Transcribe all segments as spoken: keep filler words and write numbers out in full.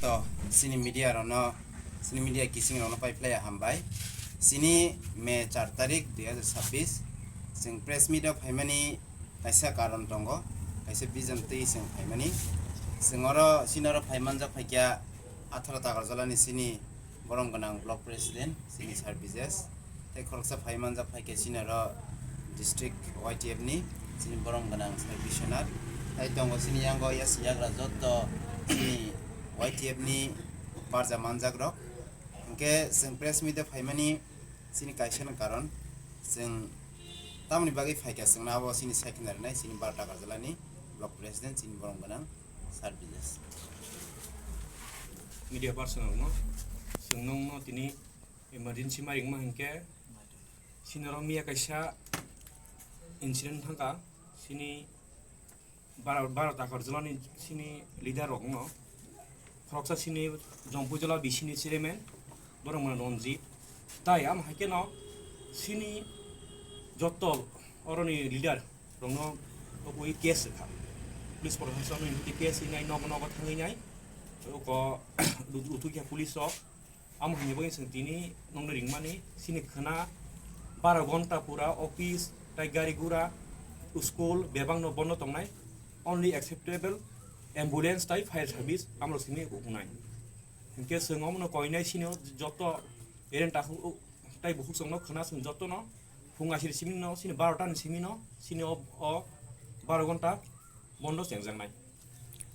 To, chini media rokno, chini media kising rokno pai phlai hambai. Chini May char tarik dui hazar chhabbish, chwng press meet o phaimani kaisa karon tongo, kaisa vision twi chwng phaimani. Chwng oro, chini oro phaimanjak phaikha atharo Takarjalani chini borom gwnang block president, chini Sir Bijesh. Tei khoroksa phai manjak phaikha chini oro district Y T F ni chini borom gwnang Sir Biswanath. Tai tongo chini yango yasi yagra jotto chini Y T F ni barja manjak rok. Hinkhe chwng press meet o phaimani chini kaisa ni karon chwng tamoni bagwi phaikha chwngno abo chini secondary nai chini Baro Takarjalani block president chini borom gwnang Sir Bijesh. Media person rokno chwng nongno tini emergency ma ringma hinkhe, chini oro miya kaisa incident thangkha, chini Baro, Baro Takarjalani chini leader rokno, khoroksa chini Jompuijala B C ni chairman, borok mano Ranjit, tai am haikhe no chini jotto oroni leader rokno ui case kha, police proshasonni case hinai nogo nogo thangwi nai, oko uthukya police rok. Amo hwnwi bagwi chwng tini nokno ringmani, chini khwna baro ghonta pura office tai gari gura, school bebakno bondo tongnai, only acceptable ambulance tai fire service amrok simi wngnai. Hinkhe chwng omono koinai chini o joto ereng takhuk tai bukhuk chwngno khwna chwng jotono phung asir simino chini baro tani simino chini o, o baro ghonta bondo chengjaknai.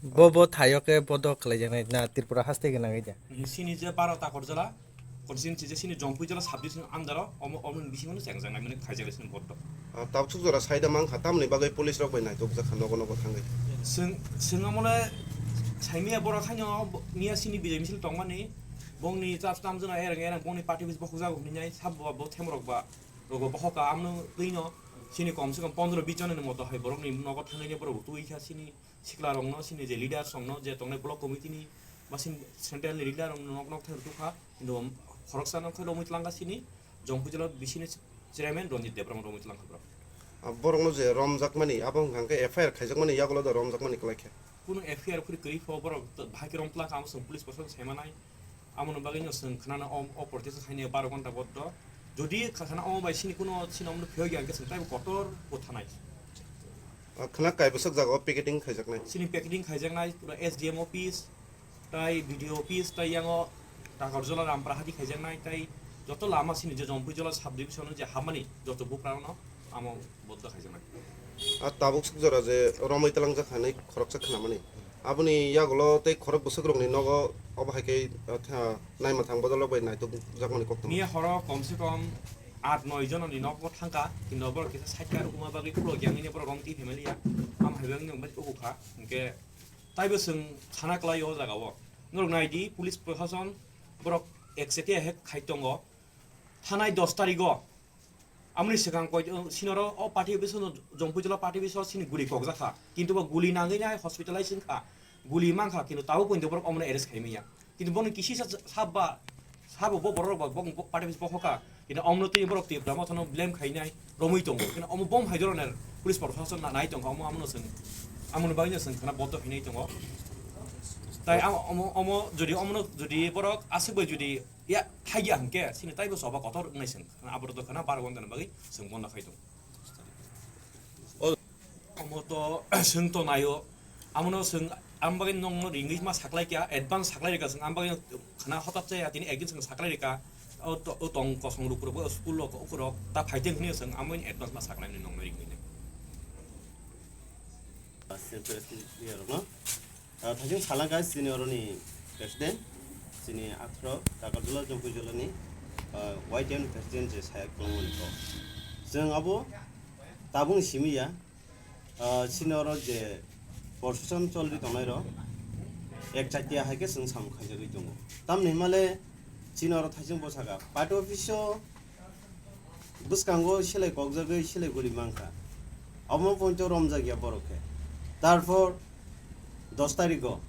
Bo, bo thaio khe bodo khlaijaknai na Tripura haste gwnangwi da? Chini je Baro Takarjala constituency je chini Jompuijala subdivision under o omo, omo ni bisingo no chengjaknai mani khaijak chini bodo. Ah, tabuk suk jora saida mankha, tamoni bagwi police rok bai naitokjak kha nogo nogo thangwi. Chwng, chwng omo le saimaya borok haino bo-, miya chini bijai misil tongmani bongni chap tam jona ereng ereng bongni party bis bokhok jago hinwi nai sabo bo themrok ba rogo bokhok ka amno twi no chini kom se kom pondro bis jona ni moto hai borok ni nogo thangwi borok twi kha chini sikla rokno, chini je leaders rokno, je tongnai block committee ni ba chini central ni leader rokno nok nok thang rwkha, kintu khoroksa no khe romwi twlang kha chini Jompuijala B C ni chairman Ranjit Debbarma romwi twlang kha borok. Ah, borokno je romjakmani, abo hwnkha khe F I R khaijakmani yagulo da romjakmani kwlai khe? Kunu F I R phuri kwrwi pho borok bahai khe rom twlang kha, amo chwng police proshashan sai manai. Amoni bagwi no chwng khwnana o, o protest khaina baro ghonta boddo. Jodi kha-, khana omo bai chini kuno chini omono phiyok ya hwnkhe chwng taibo kotor bo thanai. Ah, khwna kaibwswk jagao picketing khaijaknai? Chini picketing khaijaknai pura S D M office, tai B D O office, tai yango Takarjala Rampara hati khaijaknai, tai joto lama chini je Jompuijala sub division je hamani joto buprano amo boddo khaijaknai. Ah, tabuk suk jora je romwi twlangjak hinwi khoroksa khwnamani. Aboni yagulo tei khorok bwswk rokni nogo obo hai khe, ah, tha-, naima thang bodol rok bai naitok jakmani kok tongo. Miya horo kom se kom aat noi jononi nogo thangkha, kintu borok kisa side ka rwkma bagwi khulok yang hwnwi borok romtwi phaimaliya. Am hai bagwi nokbar uku kha, hinkhe taibo chwng sana kwlai o jaga o. Norok nai di, police proshashan borok ekchetia he khai tongo. Thanai dos tarikh o Amoni swkang koi, uh, sinoro o party office no, Jompuijala party office o sini guli kokjak kha. Kintu bo guli nangwi nai hospitalize wngkha. Guli mankha, kintu tabuk poito borok omono arrest khai manya. Kintu bono kisisa sa-, sab ba, sabo bo borok ba, bo, bo party office bokhokha. Kintu omono twi borok Tipra Motha no blame khainai, romwi tongo. Kintu omo bom hai dhoroner police proshashan na-, nai tongkha, omo amono chwng, amoni bagwino chwng khwna boddo hinwi tongo. Tai am-, omo, omo jodi omono jodi borok aswk bai jodi ya thaiya hwnkhe, sini taibo choba kotor wngnai chwng. Aboro to khwna baro ghonta ni bagwi chwng bondo khai tongo. Omo to chwng to naio, amono chwng, ang bagwi nongno ringwi ma saklai kha, advance saklai rwkha chwng, ang bagwi khwna hotap chaya, tini ekdin chwng saklai rwkha, o to-, o tong kosong rok rok, o school rok, o rok ta phaiteng hwnwi chwng, ang bagwi advance ma saklai nongno ringwi nai. Assistant President rokno. Ah, thajin salangkha chini oroni president, chini athro Takarjala Jompuijala ni, ah, Y T F ni president je saya kwlwngmani kok. Chwng abo tabukni simi ya, ah, chini oro je proseson cholwi tongnai rok, ek chatiya hai khe chwng samung khaijagwi tongo. Tamni himale chini oro thaising bwsakha, party office o bwskango silai kokjagwi silai guli mankha. Omo poito romjakya borok khe. Tarpor dos tarikgo,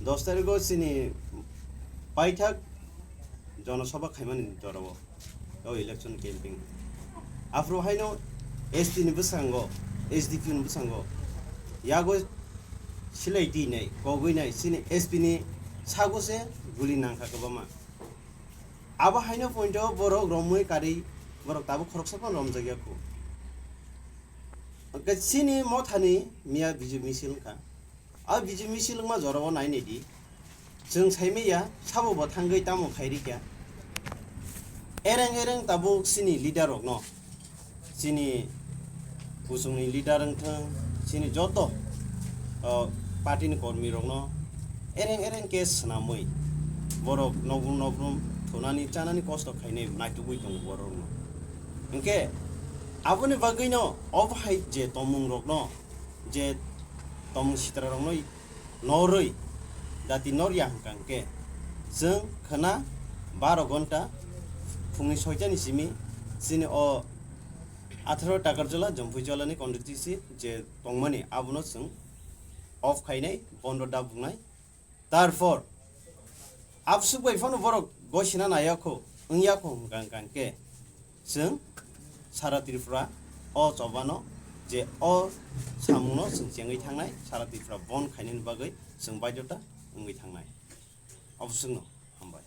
dos tarikgo chini paithak jonosabha khaimani jorao, o election campaign. Aphuru haino S T ni bwskango, S D P ni bwskango yago silai twi nai, kogwi nai, chini S P ni sago se guli nangkha kwbangma. Abo haino point o borok romwi karwi borok tabuk khoroksa phano romjakya kho. Hwnkhe chini mothani miya bijui misil wngkha. A bijui misil wngma jorao nainai di. Chwng saimanya sabo bo thangwi tamo khairikha. Ereng ereng tabuk chini leader rokno, chini kuchungni leader wngthwng, chini joto, o, party ni kormi rokno ereng ereng khe swnamwi borok nokrum nokrum thunani chanani kosto khainai naitugwi tongo borokno. Hwnkhe aboni bagwino obo hai je tongmung rokno, je tongmung sitra rokno norwi jati norya hwnkha hwnkhe chwng khwna baro gonta phungni soitani simi chini o atharo Takarjala, Jompuijala ni constituency je tongmani abono chwng off khainai, bondo da bungnai. Tarpor absuk bai phano borok gosina nayakho, wngyakho hwnkha hwnkha hwnkhe chwng sara Tripura o chobano je o samungno chwng chengwi thangnai, sara Tripura bon khainani bagwi chwng baidota wngwi thangnai. Absukno hambai.